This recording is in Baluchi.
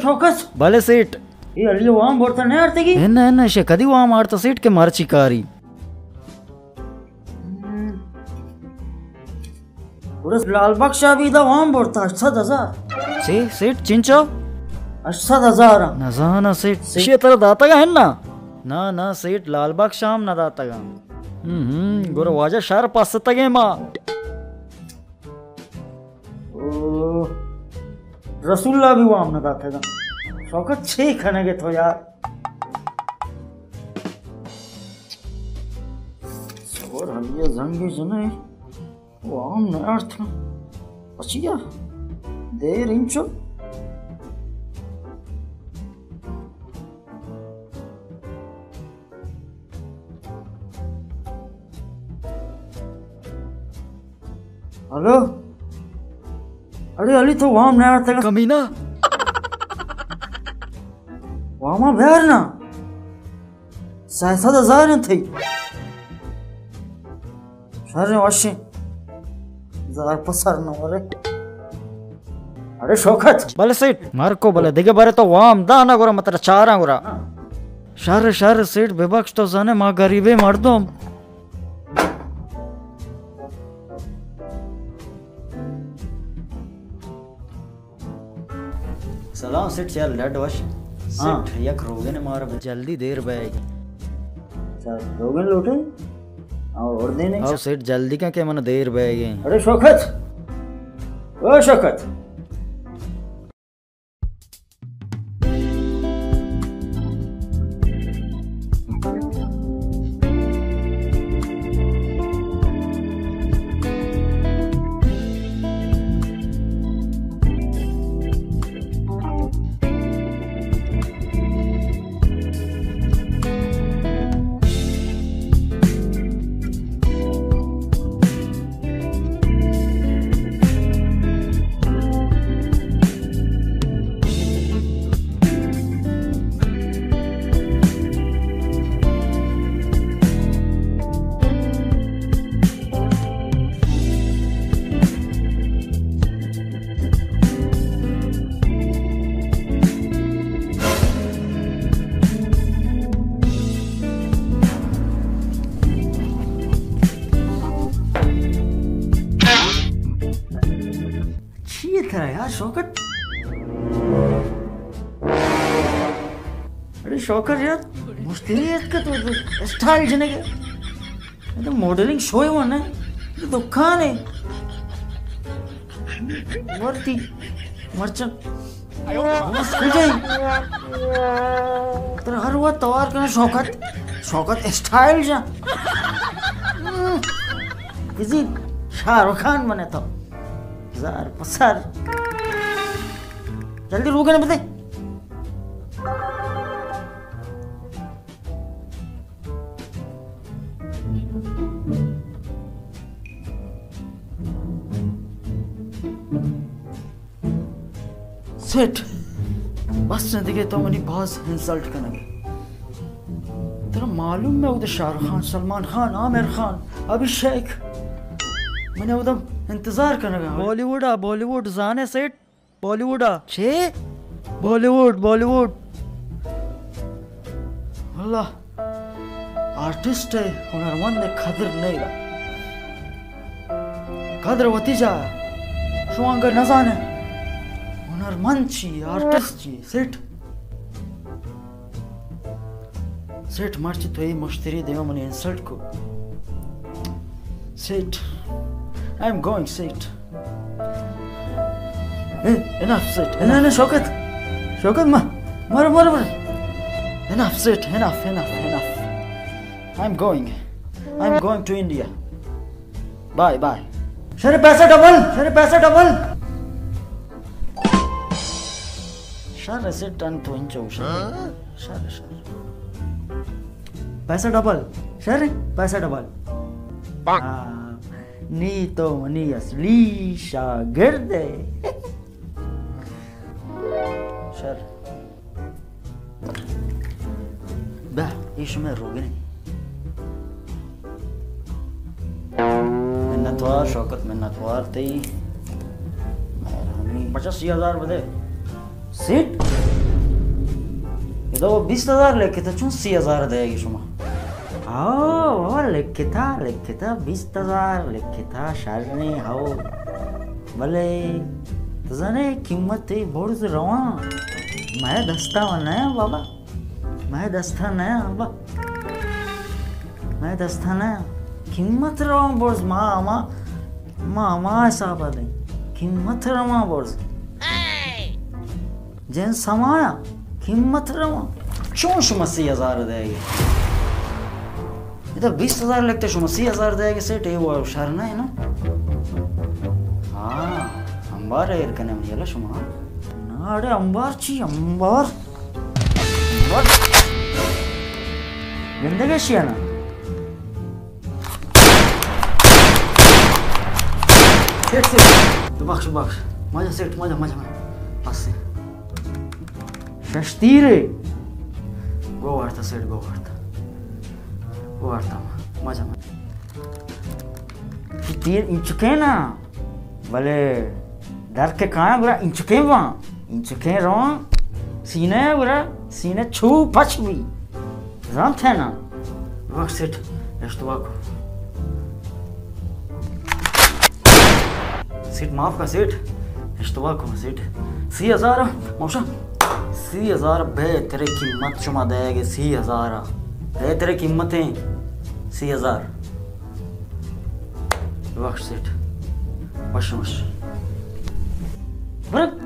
شوکت۔ بلے سیٹھ۔ اے علی وام برتا نہ آرتگی؟ اناں، اناں، شے کدی وام آرتا سیٹھ کہ مرچی کاری؟ گڑا لال بخش ءَ بھی دا وام برتا ہشت سد ہزار۔ چے سیٹھ، چنچو؟ ہشت سد ہزار۔ نزاناں سیٹھ۔ سیٹھ۔ اشی ءَ ترا داتگ اناں؟ نا، نا سیٹھ، لال بخش ءَ ہم نہ داتگ۔ ہم، ہم، گڑا واجہ شر پستگیں ما۔ او، رسول اللہ بھی وام نہ داتگ۔ شوکت، چے کنگ ءَ تو یار؟ صبر، ہمے زنگ جنے۔ وام نہ آرت۔ پچیا؟ دیر انچو۔ ہلو؟ اڑے علی، تو وام نہ آرتگ؟ کمینہ۔ واما بیار نا۔ سئے سد ہزار انت تئی۔ شر وشیں۔ زار پہ سر نہ ورے۔ اڑے شوکت۔ بلے سیٹھ، مرکو بلے دگہ برے تو وام دانا گڑا، متر چاراں گڑا۔ شر، شر سیٹھ، ببخش، تو زانے ما غریبیں مردم۔ سلام سیٹھ، چے حال، ڈڈ وش؟ ہاں۔ سیٹھ، یک روگن مارا بہ جلدی، دیر بئیگ۔ اچھا، روگن لوٹے؟ او، اور دینے؟ او سیٹھ، جلدی کن کہ من دیر بئیگ۔ اڑے شوکت! او شوکت! چی اے ترا یار شوکت؟ اڑے شوکت یار، مشتری اتکہ تو اسٹائل جنگ ئے۔ اے تو ماڈلنگ شو ئے وَ نہ، اے تو دکان ئے۔ ورتی مرچاں بس کجے؟ ترا ہر وقت توار کناں شوکت، شوکت اسٹائل جا۔ کسی شاہ رخ خان بنے تو۔ زار پسر۔ جلدی روگن بدے۔ سیٹھ، بس دگہ تو منی باز انسلٹ کنگ ئے۔ ترا معلوم ئے اود شاہ رخ خان، سلمان خان، عامر خان، ابھیشیک، من اودا انتظار کنگ ءَ۔ بالی ووڈ ءَ، بالی ووڈ زانے سیٹھ؟ بالی ووڈ ءَ۔ چے؟ بالی ووڈ، بالی ووڈ۔ اللہ، آرٹسٹ ءِ، ہنرمند ءِ قدر نئیلا۔ قدر وتی جاہ ءَ۔ شما انگہ نزانے۔ ہنرمند چی، آرٹسٹ چی، سیٹھ؟ سیٹھ، مرچی تو اے مشتری دیما منی انسلٹ کو۔ سیٹھ، I am going, سیٹھ۔ اے، انف سیٹھ، انف۔ نہ، نہ، شوکت۔ شوکت، ما، مر، مر، مر۔ انف سیٹھ، انف، انف، انف۔ I am going. I am going to India. Bye, bye. شر، پیسہ ڈبل، شر، پیسہ ڈبل۔ شر، سیٹھ، انت تو انچو شر۔ شر، شر۔ پیسہ ڈبل۔ شر، پیسہ ڈبل۔ ہاں، نی تو منی اصلی شاگرد ئے۔ شر۔ بہ، اے شمئے روگن اِنت۔ منتوار شوکت، منتوار تئی۔ مہربانی۔ پچاسی ہزار بدے۔ سیٹھ؟ تو بیست ہزار لکھتا، چون سی ہزار دئیگے شما؟ ہو، ہو، لکھتا، لکھتا، بیست ہزار لکھتا، شر نیں، ہو۔ بلے تو زانے قیمت برز رواں۔ مئے دستا و نہ بابا، مئے دستا نہ بابا، مئے دستا نہ۔ قیمت رواں برز، ما ہما، ما ہما حساب دیں۔ قیمت رواں برز۔ جنس ہمایا، قیمت رواں۔ چون شما سی ہزار دئیگے؟ ادا بیست ہزار لکھتا، شما سی ہزار دئیگے سیٹھ، اے و شر نہ ایں نا؟ ہاں، امبار ایر کنے منی یلا شما۔ نا اڑے امبار چی؟ امبار؟ امبار؟ گندگے شی نا؟ سیٹھ، سیٹھ، بخش، بخش۔ مجا سیٹھ، مجا، مجا، مجا۔ بس۔ شش تیرے۔ گو وارتا سیٹھ، گو وارتا۔ گو وارتا، مجا، مجا۔ تیر انچکے نا، بلے در کہ کایاں گڑا انچکیں باں، انچکیں رواں، سینہ ء گڑا سینہ چو پچ بی، زانت ئے نا؟ بخش سیٹھ، اشتباہ کو۔ سیٹھ معاف کا سیٹھ، اشتباہ کو سیٹھ۔ سی ہزار، موشا، سی ہزار بہتریں قیمت شما دئیگے، سی ہزار بہتریں قیمتیں، سی ہزار۔ ببخش سیٹھ۔ وش وش۔ برو،